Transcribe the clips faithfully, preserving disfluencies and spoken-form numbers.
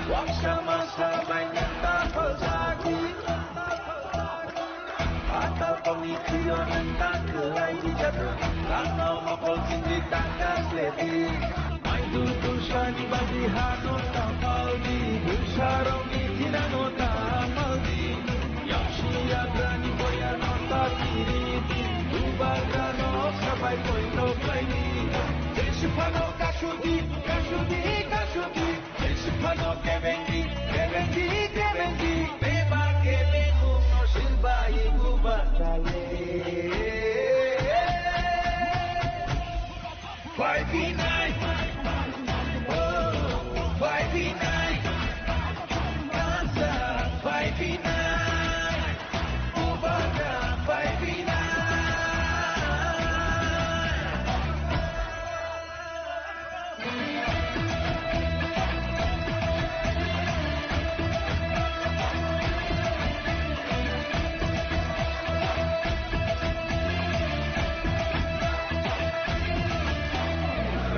Waksa masa bai nang ta phalsadi. Atal pangni khiro nang ta khlai di jadu. Langno mokol singri ta kasledi. Maidu dusani badi hano ta paldi. Dusarokni thinano ta maldi. Yaksi yagrani boyano ta kiridi. Bubagrano sabai koino klaidi. Jesu phano kasudi, kasudi, kasudi. Jesu phano kebengi, kebengi, kebengi. Beba kebengu no silbai buba kale. Bai binai, oh, bai binai. Kansa bai binai. Bubagra bai binai.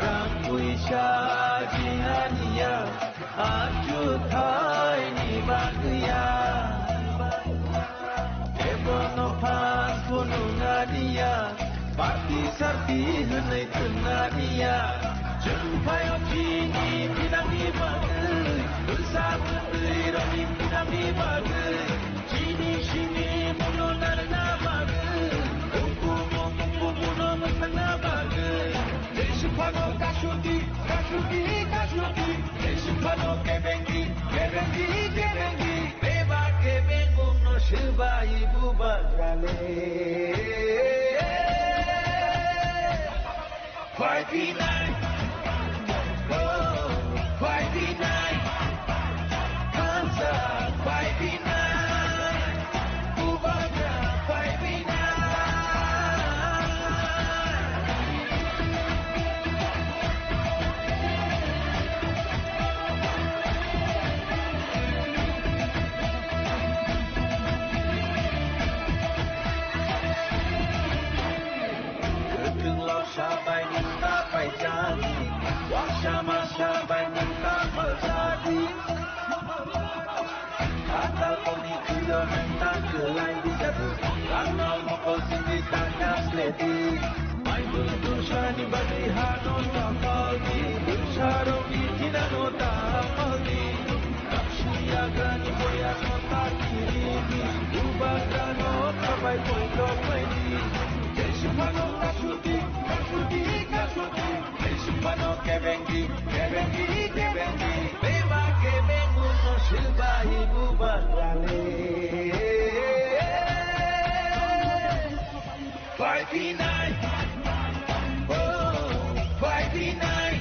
Rang puisa jinaniya, achuthaini bagwiya. Ebono phan phunuknaniya, party sarti hwnwi thwngna niya. Chwng phaio chini thinangni bagwi, bwsa bwtwirokni thinangni bagwi, chini simi muno narwkna bagwi, hukumu mungkubuno mwsakna bagwi. Jesu phano kasudi, kasudi, kasudi. Jesu phano kebengi, kebengi, kebengi. Beba kebengungno swbai bubagrale. Bai binai, oh, bai binai. Kansa bai binai. Bubagra bai binai. Kwthwng losa bai nwng ta paijadi, waksa masa bai nwng ta phaljadi. Atal poni khwlwng ta kwlai bijadi, rangno mokol simi ta kasledi. Maidu dusani bagwi hano ta paldi, dusarokni thinano ta paldi. Kaksi yagrani boyano ta kiridi, bubagrano ta bai poito paidi. Jesu phano kasudi, kasudi, kasudi. Jesu phano kebengi, kebengi, kebengi. Beba kebenguno swbai bubagrale. Bai binai, oh, bai binai.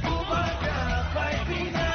Bubagra bai binai.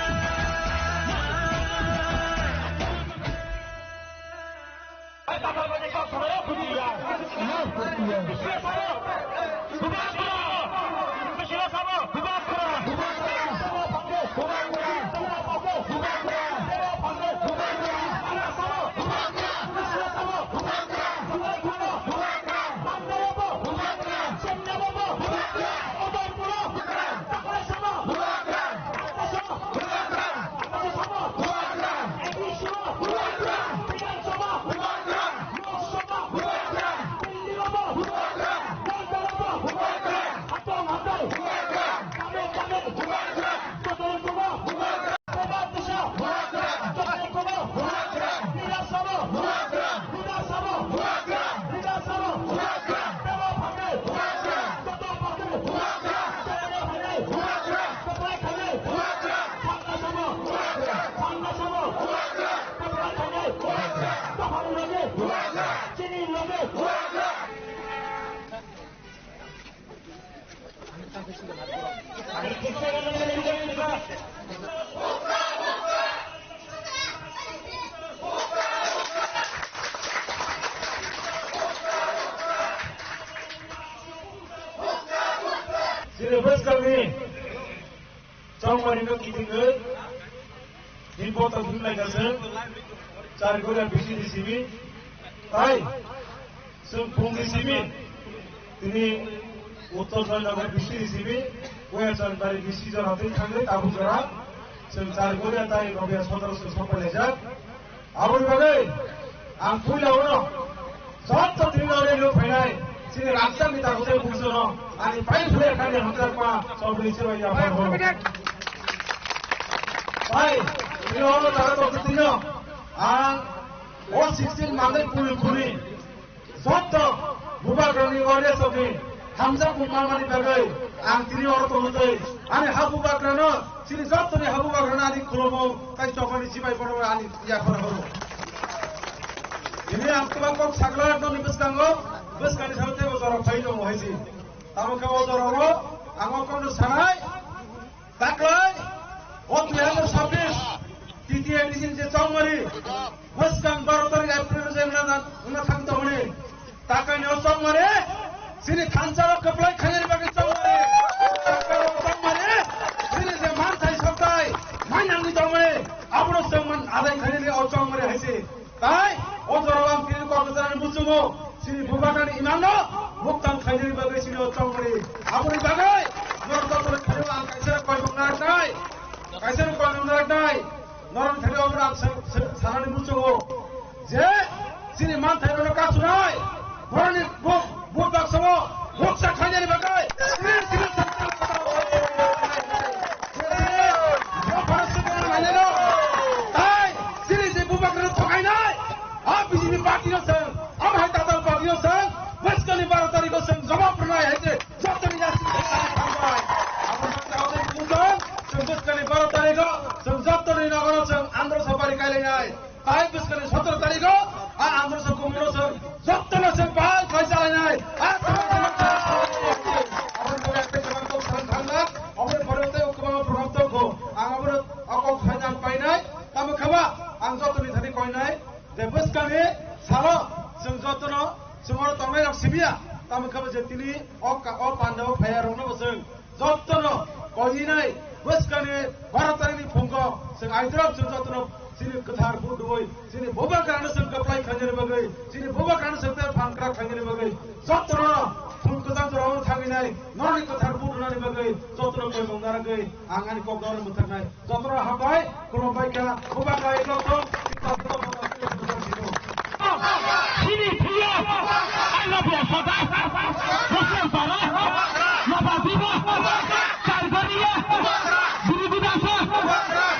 Chini bwskangni chongmani no kitingwi, din bota thumlaikha se, char gora bisi ni simi, tai, chwng phungni simi, tini Uttor Joynagar bisi ni simi, West Joynagar bisi jora twi thangwi tabuk jora, Chwng char Goria tai Nobia sodor se sopai laijak. Aboni bagwi ang puila uno joto tini rok rwphai nai chini rangchak ni takhuk tei bukhusono ani pai philai khaini hamjakma chobri se bai yapar ho. Bai, tini ono jaga tok tini ang o sixteen mangai puri puri. Joto bubagrani awareness ni hamjakmung manmani bagwi ang tini oro tongo tei ani ha bubagrano chini jotoni ha bubagrano ani khulumung tei chokmani chibai borok ani yaphar horo. Tini ang kwbang kok sakla nokni bwskango bwskangni salo teibo jorok phai tongo hai si. Tamo khe o jorok ang o kokno sanai. Taklai, o dui hazar sabbish T T A D C ni je chongmari, bwskang baro tarik April je wngna, wngna thang tongmani. Taklai ni o chongmari, chini thansa rok kwplai khainani bagwi chongmari. Taklai o chongmari, chini je manthai sokthai, mainangwi tongmani, abono chwng man adai khainani o chongmari hai se. Tai o jorao ang tini kok kwcharni buchungo chini bubagrani imangno muktang khainani bagwi chini o chongmani. Aboni bagwi norok jotono khaio ang kaisa koimung naraknai, kaisa koimung naraknai. Norok thani obo ang sa-, sa-, sanani buchungo je chini manthai rokno kasunai boroni bu-, but baksa o moksa khainani bagwi. Tai chini je bubagrano thokainai. A B J P party no chwng, a hai Tata party no chwng, bwskangni baro tarikh o chwng jawab rwnai hai se jotoni yasi thangbai. Abo chwng bwskangni baro tarikh o chwng jotoni nogoro chwng andro sabari kailainai. Tai bwskangni sotoro tarikh o a andro sa kumuro chwng jotono chwng pal khai chalainai. A aboni pore tei kwbang program tongkho. Ang abono o kok phaina painai. Tamo khaba ang jotoni thani koinai. Je bwskangni salo chwng jotono chwng oro tongnai rok sibiya, tamo khe bo je tini o ka-, o pandao phaiya rokno bo chwng jotono koinai bwskangni baro tarikni phungo chwng aidrop chwng jotono chini kwthar vote rwui chini bubagrano chwng kwplai khainani bagwi, chini bubagrano chwng tei phan kwrak khainani bagwi jotono phung kwchang jorao thangwi nai norokni kwthar vote rwnani bagwi jotono koimung narwgwi ang ani kok doro mwthaknai. Jotono hambai, khulumbai kha, bubagra joto, kita joto. Sini priya, I love you, Sota. Muslim para, Nabatiba, Kargariya, Gurududasa,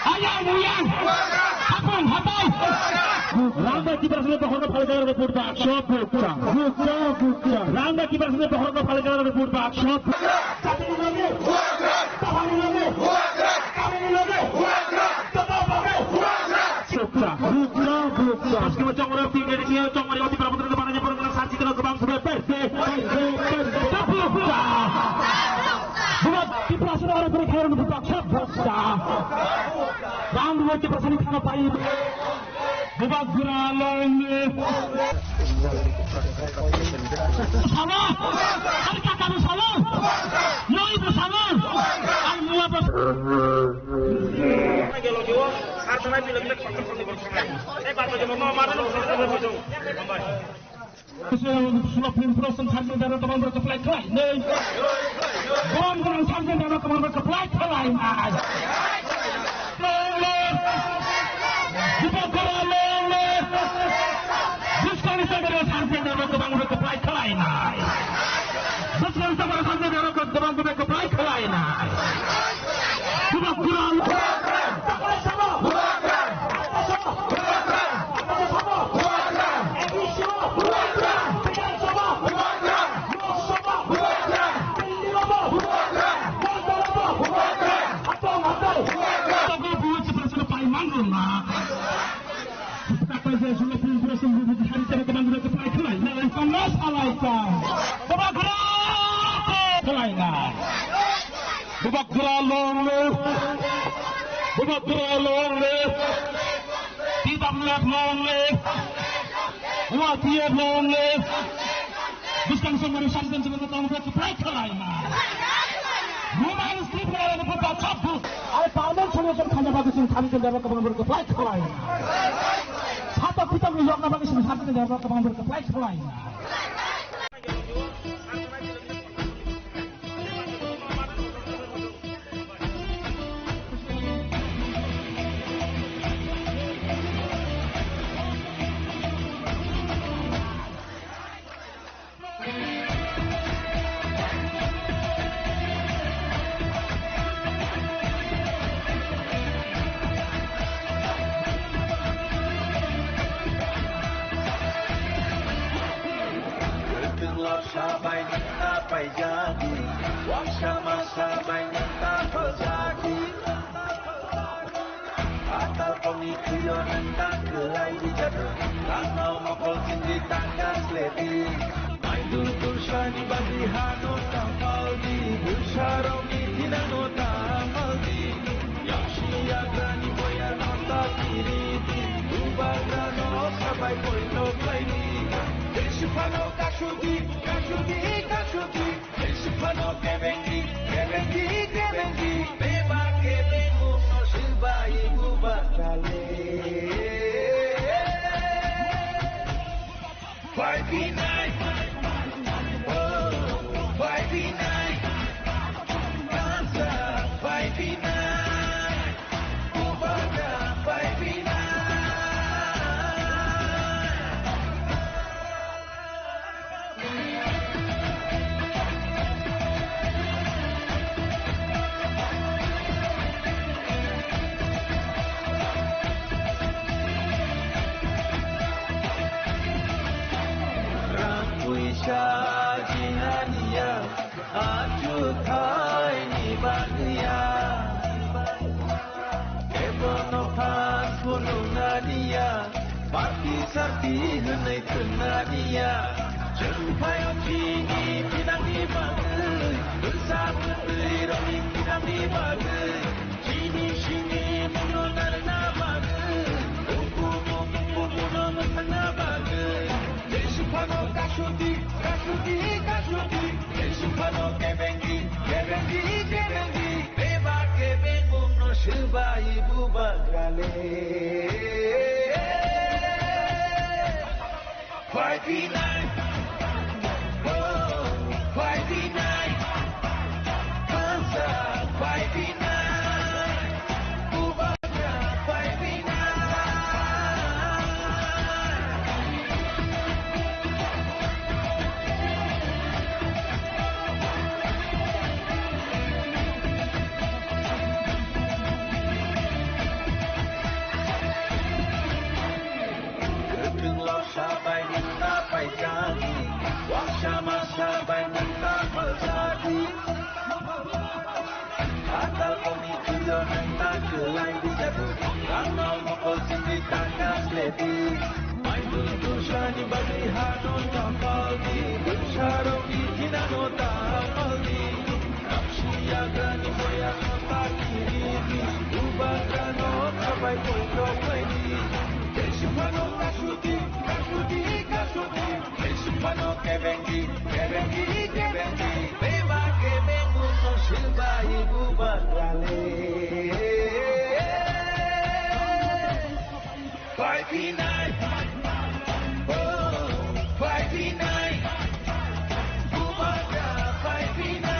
Ayang Uyang, Hapung Hatai. Rangba Tiprasani bokhorno phalgana report ba. Shot bukcha, bukcha, bukcha. Rangba Tiprasani bokhorno phalgana report ba. Shot. Jatini loge, Bubagrani loge, Bubagrani loge, Bubagrani joto loge, Bubagrani. Bukcha, bukcha, bukcha. Aske mo chongmari, chongmari, chongmari, oti para putra mana je para sarjit na kebang sudah per, per, per, per, per, bukcha. Bukan Tiprasani orang beri khair untuk bukcha, bukcha. Rang dua Tiprasani khana pai. Bubagra long live. Sama, hari kata sama. Noi sama. Ai mua bos. Sulap ni prosen sarjin dara teman berkeplai khlai. Nei. Bom bom sarjin dara teman berkeplai khlai. Nei. Bubagra long live. Bwskangni chakra sarjin dara teman berkeplai khlai nei. Bwskangni chakra sarjin dara teman berkeplai khlai nei. Bubagra long live. Bubagra long live. Bubagra long live. T W F long live. Y T F long live. Bwskang samani sarjin jibon tamo khe kwplai khlai na. Roman script ni buka chabu. Ai parliament solution khana bagwi sing thani jendar kwbang bor kwplai khlai na. Sata pitam ni yokna bagwi sing thani jendar kwbang bor kwplai khlai na. Sabai nang ta paijadi, waksa ma sabai nang ta paijadi. Atal kongni thuyo nang ta kwlai bijadi, langmao mokol chindi ta kasledi. Maidul tursani bagwi hano ta paldi, bwsarokni thinangno ta paldi. Yaksi yagrani boyarno ta kiridi, bubagrano sabai poito khlaidi. Jeswphano kasudi, kasudi, kasudi. Jeswphano kebengi, kebengi, kebengi. Beba kebengmungno swbai bubagrale. Bai binai, oh, bai binai, kansa bai binai, bubagra bai binai. Rang puisa jinaniya, achuthaini bagwiya. Kebono phan phunuknaniya, party sarti hwnwi thwngna niya. Chwng phaio chini thinangni bagwi, bwsa bwtwi rokni thinangni bagwi, chini simi muno narwkna bagwi, ukumu kukumu no mwthangna bagwi. Jeswphano kasudi, kasudi, kasudi. Jeswphano kebengi, kebengi, kebengi. Beba kebengmungno swbai bubagrale. Bai binai, oh, bai binai. Kansa bai binai. Bubagra bai binai. Kwthwnglo sabai nang ta paijadi, waksa ma sabai nang ta paijadi. Atal kongni thuyo nang ta kwlai bijadi, langmao mokol chindi ta kasledi. Maidul tursani bagwi hano ta paldi, bwsarokni thinangno ta paldi. Yaksi yagrani boyarno ta kiridi, bubagrano sabai poito khlaidi. Jeswphano kasudi, kasudi, kasudi. Jeswphano kebengi, kebengi, kebengi. Beba kebengmungno swbai bubagrale. Bai binai, oh, bai binai. Bubagra bai binai.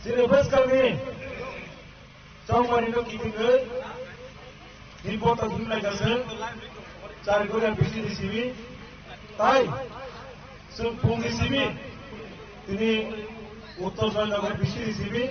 Chini bwskango ni chongmani no kitingwi ni bota thumnai kha se chari koria bisi ni simi tai chwng phungni simi tini Uttor Joynagar bisi ni simi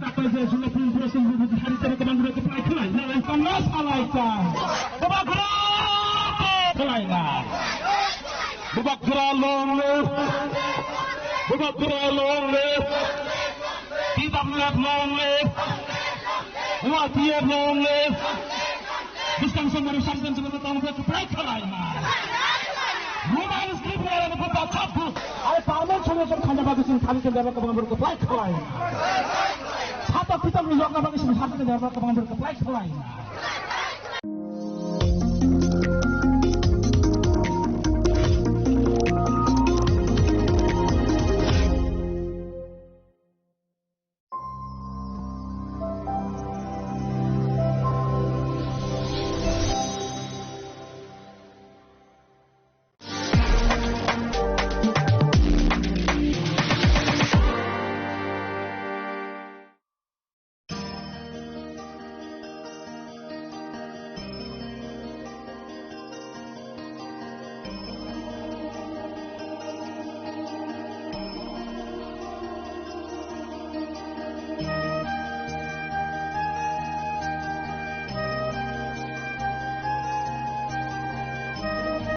Kapai je sula pun pura sing bubu hari tadi kebang budak kepala kelai. Nalai kong nas alai kong. Bubagra kelaina. Bubagra long live. Bubagra long live. T W F long live. Y T F long live. Buskang songmani sarjan songmani tangbo kepala kelaina. Roman script ni arani pun tak chapu. Ai parmen songmani song khanja bagus sing thani sing daba kebang budak kepala kelaina. Sata pitam ni yokna bagus sing sarjan sing daba kebang budak kepala kelaina.